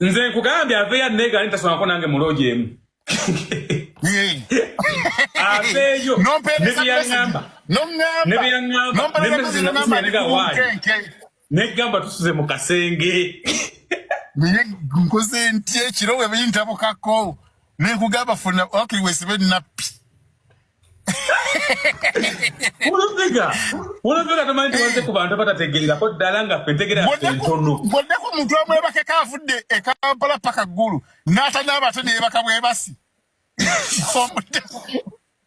Nze nkugambye aveeyo anneegaane ntasomako nange mu loogi emu. Aveeyo ne bye yaŋŋamba. Ne bye yaŋŋamba ne message nakusindika nega waayi. Negamba tusuze mu kasenge. Naye nkoze ntya ekiro bwe bintabukako nenkugamba funa wakiri wesibe nappi. Uluviga Uluviga tomanyi nti wazze ku bantu abatategeerako ddala nga ffe ntegeera yaffe ntono. Ng'oddeko omuntu amwebakeko avudde e Kampala paka Ggulu n'atanaaba ate neebaka bwebasi.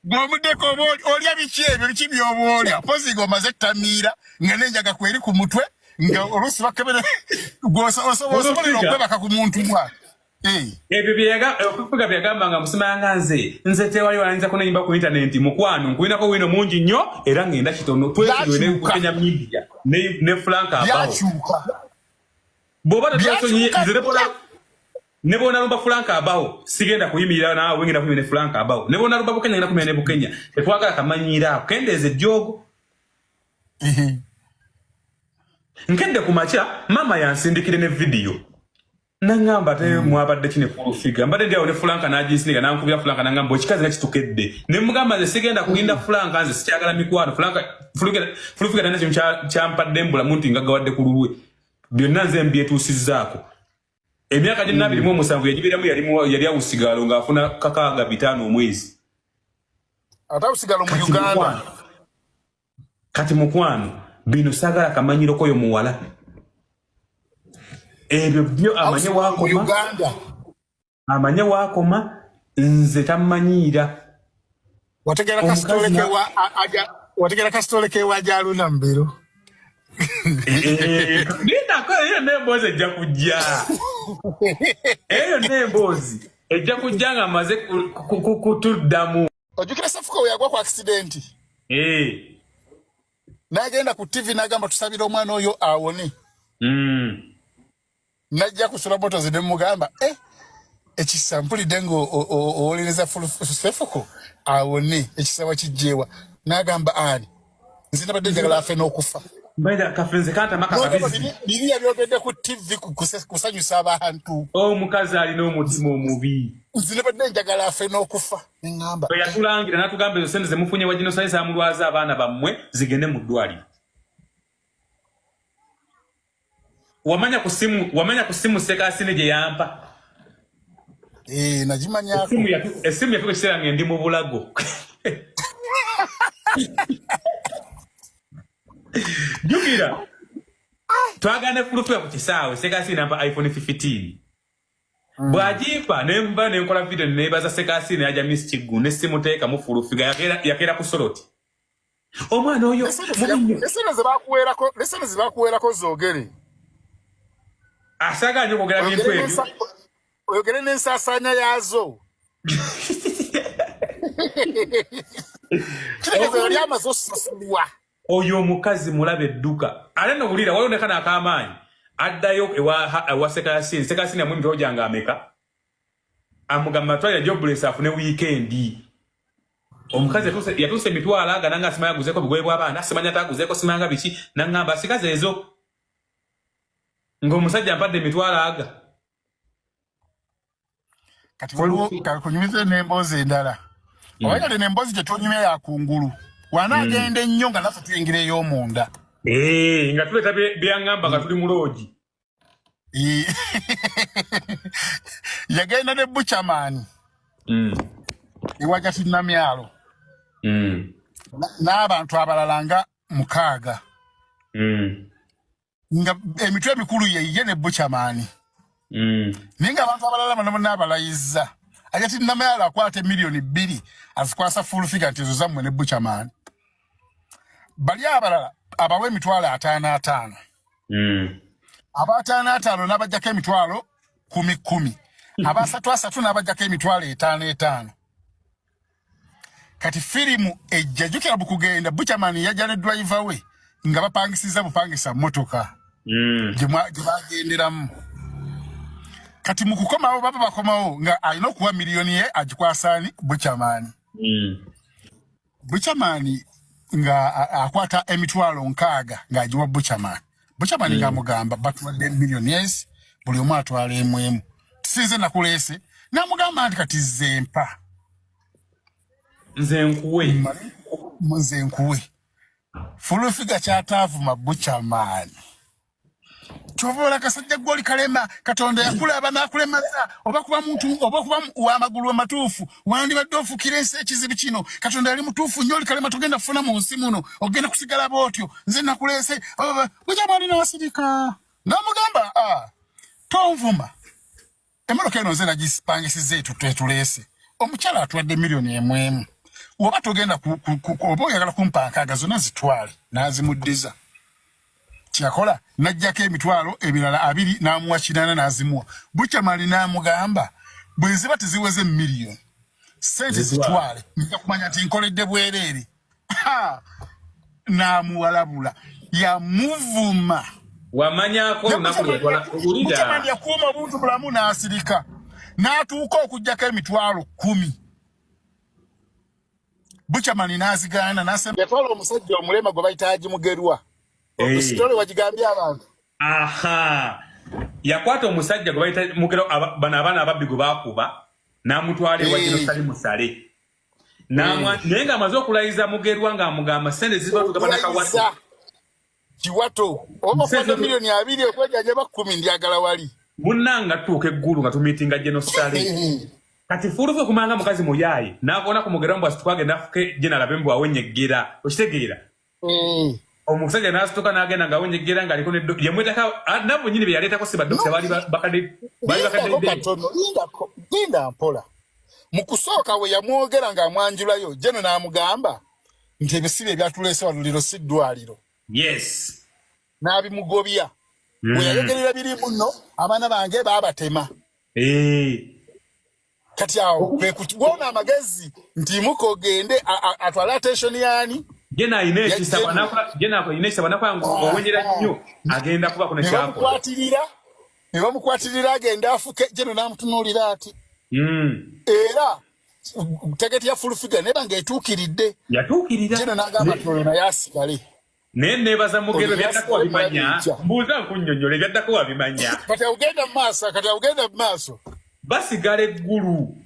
Bw'omuddeko oba olya biki ebyo biki by'oba olya mpozi ng'omaze ettamiira nga n'enjaga kweri ku mutwe nga oluusi bakebere gw'osobolera okwebaka ku muntu bwa eh. Ebyo okufuga byagamba nga musimanga nze nze tewali wayinza kuneyimba ku intaneti mukwano nkulinako wino mungi nnyo era ngenda kitono twesonyiwe ne Kenya media ne Frank abawo bw'oba tetwesonyiye nze ne bwonalumba Frank abawo sigenda kuyimirira naawe ngenda kuyimirira ne Frank abawo ne bwonalumba Bukenya ngenda kuyimirira ne Bukenya tetwagala kamanyiira ako kendeeza ejjoogo. Nkedde ku makya maama yansindikire ne vidiyo nangamba ate mwabadde ki ne Fulufiga mbadde ndi awo ne Frank n'aginsindika nankubira Frank nangamba ekikazi nga kitukedde ne mugamba nze sigenda kulinda Frank nze sikyagala mikwano Frank Fulufiga talina kintu kyampadde mbulamu nti ngaggawadde ku lulwe byonna nze mbyetuusizzaako. Emyaka gye 27 yagibeeramu yali awusigaalo ng'afuna 65 omwezi. Ate awusigaalo mu Uganda. Kati mukwano bino saagala kamanyiro koyo muwala. Ebyo byo amanye waakoma. Amanye waakoma nze tammanyiira. Wategera kasitole kewa aja wategera kasitole kewa ajaluna mbiru. Lindako eyo n'emboozi ejja kujja. Eyo n'emboozi ejja kujja nga amaze kutuddamu. Ojjukira Sefuko we yagwa ku accident. N'agenda ku TV n'agamba tusabira omwana oyo awone. Najja kusula motozi ne mugamba ekisa mpulidde nga owolereza Sefuko awone ekisa wakijjeewa n'agamba ani nze nabadde njagala afe n'okufa. Mbaida kafenze kanta maka kabizi. Biri yabyogedde ku TV kusanyusa abantu. Omukazi alina omutima omubi. Nze nabadde njagala afe n'okufa ne ŋŋamba. Bwe yatulangira n'atugamba ezo ssente ze mufunye wa Gino Science amulwaza abaana bammwe zigende mu ddwaliro. Wamanya ku simu, wamanya ku simu Ssekasine gye yampa. Nagimanyako. Essimu yatuuka ekiseera nga ndi mu bulago. Jjukira twagala ne Fulufika ku kisaawe Ssekasine nampa iPhone 15. Bw'agimpa ne nva ne nkola video ne neebaza Ssekasine yaja Miss Kiggu ne simuteeka mu Fulufika yakeera ku soloti. Omwana oyo mubi nnyo. Lesson ze bakuweerako zoogere. Asaagala nnyo okwogera bintu ebyo. Oyogere n'ensaasaanya yaazo. Kitegeeza yali amaze osasulwa. Oyo omukazi mulabe edduka. Ate nno wulira waliwo ne kano ak'amaanyi. Addayo ewa Ssekasine. Ssekasine amuwa emitwalo gyange ameka? Amugamba twalira Jobless afune wiikendi. Omukazi yatuuse emitwalo aga nanga simanya aguzeeko bugoye bw'abaana, simanya ataaguzeeko, simanya nga biki, n'aŋŋamba asigaze ezo. Ng'omusajja ampadde emitwalo aga. Kati waliwo kakunyumize n'emboozi endala. Oba yali n'emboozi gye tunyumya ya kungulu. Wanaagenda ennyo nga naffe tuyingira ey'omunda. Nga tuleeta byaŋŋamba nga tuli mu loogi. Yagenda ne Butcherman. Ewa Jati Namyalo. N'abantu abalala nga 6. Nga emitwe emikulu ye ne Butcherman. Naye ng'abantu abalala bano bonna abalayizza. Ajati Namyalo akwata emiliyoni 2 azikwasa full figure nti ezo zammwe ne Butcherman. Bali abalala abawa emitwalo 55. Aba 55 n'abajjako emitwalo 10 10. Aba 33 n'abajjako emitwalo 5 5. Kati firimu ejja jjukira bukugenda Butcherman yajja ne driver we nga bapangisiza bupangisa mmotoka gye bagenderamu. Kati mu kukomawo baba bakomawo nga alina okuwa miliyoni ye agikwasa ani? Butcherman. Butcherman nga akwata emitwalo 60 ng'agiwa Butcherman. Butcherman ng'amugamba batuwadde millionaires Buli omu atwala emu emu. Sinze nakuleese. Namugamba nti kati nze mpa. Nze nkuwe. Nze nkuwe. Full Figure kyataavuma Buchaman. Kyova ola kasajja gwoli kalema, Katonda yakulaba n'akulemaza, oba kuba muntu oba kuba w'amagulu amatuufu, wandibadde ofukira ensi ekizibu kino. Katonda yali mutuufu nnyo, oli kalema togenda kufuna mu nsi muno, ogenda kusigala bw'otyo. Nze nakuleese. Buchaman n'asirika. N'amugamba, ah, tonvuma. Emmotoka eno nze nagipangisizza etuleese. Omukyala atuwadde miliyoni 1 emu. Oba togenda oba oyagala kumpa 60 zonna zitwale, n'azimuddiza. Kyeyakola n'aggyako emitwalo ebirala 20 n'amuwa 80 n'azimuwa. Buchaman n'amugamba bwe ziba teziweze miliyoni ssente zitwale, nja kumanya nti nkoledde bwereere. N'amuwalabula, yamuvuma. Wamanyako olunaku lwe yakuuma obuntu bulamu n'asirika n'atuuka okuggyako emitwalo 10. Buchaman n'azigaana n'asema. Yatwala omusajja omulema gwe bayita Haji Mugerwa. Story wagigambye abantu. Aha. Yakwata omusajja gwe bayita Mugerwa, bano abaana ababbi gwe baakuba, n'amutwala ewa General Salim Saleh. Naye ng'amaze okulayiza Mugerwa ng'amugamba ssente ziba tugabana kawato. Kiwato. Oba kwata miliyoni 20 okwejjanjaba 10 ndyagala wali. Munnanga tuuka eggulu nga tumiitinga General Saleh. Kati Full Figure okumanga mukazi muyaaye n'akoona ku Mugerwa mbu asituka agenda afuke General abe mbu awenyeggera. Okitegeera? Omusajja n'asituka n'agenda ng'awenyeggera ng'aliko ne yamwetako nabo nnyini be yaleetako si badokita baali bakadde baali bakadde. Katono, lindako, linda mpola. Mu kusooka we yamwogera ng'amwanjulayo, General n'amugamba nti ebisibe ebyatuleese wano lino si ddwaliro. Yes. N'abimugobya. Bwe yayogerera biri muno, abaana bange baabatema. Kati awo kwe kuwona amagezi nti muka ogende atwale attention yaani. Jena alina ekisa Jena alina ekisa bw'anakola ng'owenyera nnyo agenda kubako ne kyakola. Ne bamukwatirira agende afuke, Jeno n'amutunuulira ati. Era target ya Full Figure neba ng'etuukiridde. Yatuukirira. Jeno n'agamba nti oyo naye asigale. Naye neebaza Mugerwa, ebyaddako wabimanya. Mbuuza nkunnyonnyola, ebyaddako wabimanya. Kati awugenda mu maaso, kati awugenda mu maaso. Basigala eggulu.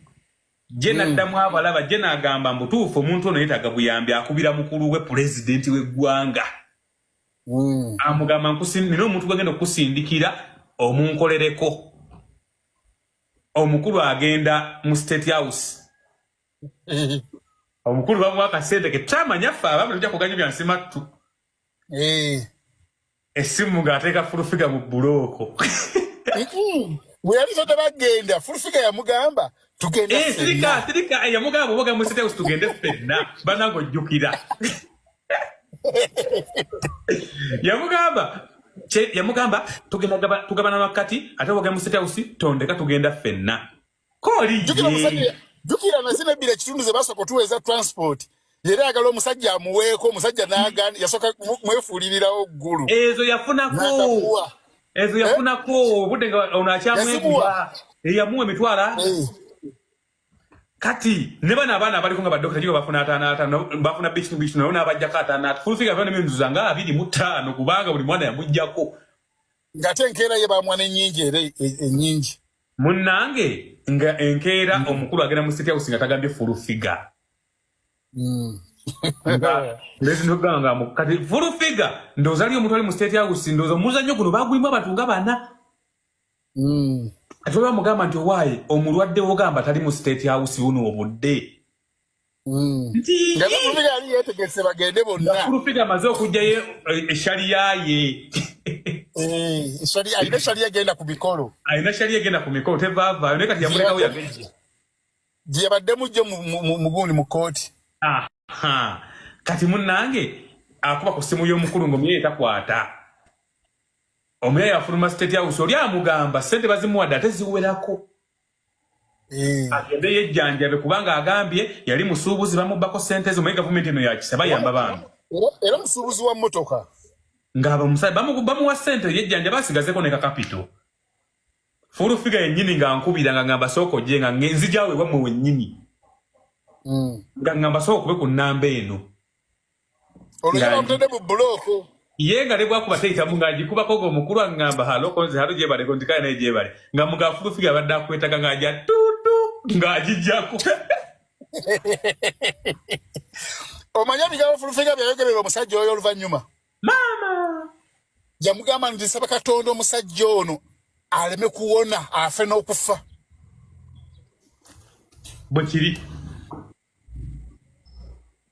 Je naddamu abalaba, je n'agamba mbutuufu omuntu ono yeetaaga buyambi, akubira mukulu we pulezidenti w'eggwanga. Amugamba nina omuntu gwegenda okukusindikira omunkolereko. Omukulu agenda mu State House. Omukulu bamuwa akasente ke tamanya ffe abamu tujja kuganya bya nsimattu. Essimu ng'ateeka Full Figure mu block. Bwe yali tebagenda, Full Figure yamugamba tugende ffenna. Sirika, yamugamba bw'oba mu State House tugende ffenna, bannange ojjukira. Yamugamba tugenda tugabana wakati ate bw'ogenda mu State House tondeka tugenda ffenna. Kooli ye. Jjukira nazina ebbiri ekitundu ze basooka otuweeza transport. Yali ayagala omusajja amuweeko, omusajja n'agaana, yasooka mwefuulirirawo ggulu. Ezo yafunako. Ezo yafunako obudde nga ono akyamweguba. Yamuwa emitwalo. Kati ne bano abaana abaliko nga badokita giba bafuna 55, bafuna bikitu bikitu nabo n'abajjako 55. Full Figure yafuna emyezi nga 25 kubanga buli mwana yamuggyako. Ng'ate enkeera ye bamuwa n'ennyingi era ennyingi. Munnange nga enkeera omukulu agenda mu State House nga tagambye Full Figure. Pulezidenti w'eggwanga nga kati Full Figure ndowooza aliyo omuntu ali mu State House, ndowooza omuzannyo guno bagulimu abantu nga bana. Kati bamugamba nti owaaye omulwadde wogamba tali mu State House buno obudde. Nti Nga Full Figure yali yeetegese bagende bonna. Full Figure amaze okuggyayo eshaliya ye. Alina shaliya egenda ku mikolo. Alina shaliya egenda ku mikolo tevaavaayo naye kati yamulekawo yagejja. Gye yabaddemu jjo mu gundi mu kkooti. Aha. Kati munnange akuba ku ssimu y'omukulu ng'omuyaye takwata. Omuyaye afuluma State House oli amugamba ssente bazimuwadde ate ziwerako. Agende yejjanjabe kubanga agambye yali musuubuzi bamubbako ssente ze, omanyi gavumenti eno yakisa bayamba bambi. Era musuubuzi wa mmotoka. Ng'aba omusajja bamuwa ssente yejjanjaba asigazeko ne kakapito. Full Figure yennyini nga nkubira nga ngamba sooka ojje nga nzijaawo ewammwe wennyini. Nga ngamba sooka okube ku nnamba eno. Olwo bamutadde mu block. Ye nga ne bwakuba teyitamu ng'agikubako ng'omukulu aŋŋamba halo konze halo gyebaleko nti kale naye gyebale nga muga fulufiga abadde akwetaga ng'ajja tutu ng'agijjako. Omanyi ebigambo fulufiga byayogerera omusajja oyo oluvannyuma? Maama yamugamba nti nsaba Katonda omusajja ono aleme kuwona afe n'okufa. Bwe kiri.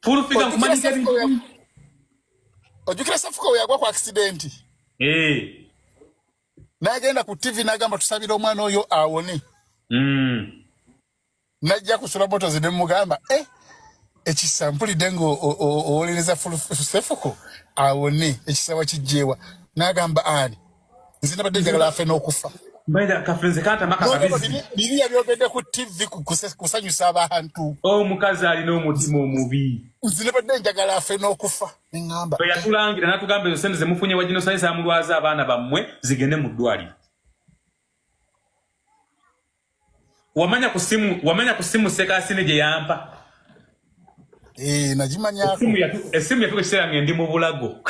Fulufiga nkumanyisa ebintu. Ojjukira Sefuko we yagwa ku akisidenti? Eh. N'agenda ku TV n'agamba tusabira omwana oyo awone. Najja kusula botozi ne mugamba eh ekisa mpulidde nga owolereza Sefuko awone ekisa wakijjeewa n'agamba ani nze nabadde njagala afe n'okufa. Mbaida kafenze kanta maka kabizi. Biri yabyogedde ku TV kusanyusa abantu. Omukazi alina omutima omubi. Nze nabadde njagala afe n'okufa ne ŋŋamba. Bwe yatulangira n'atugamba ezo ssente ze mufunye wa Gino Science amulwaza abaana bammwe zigende mu ddwaliro. Wamanya ku simu, wamanya ku simu Sekaasine gye yampa. Eh, nagimanyako. Essimu yatuuka ekiseera ng'endi mu bulago.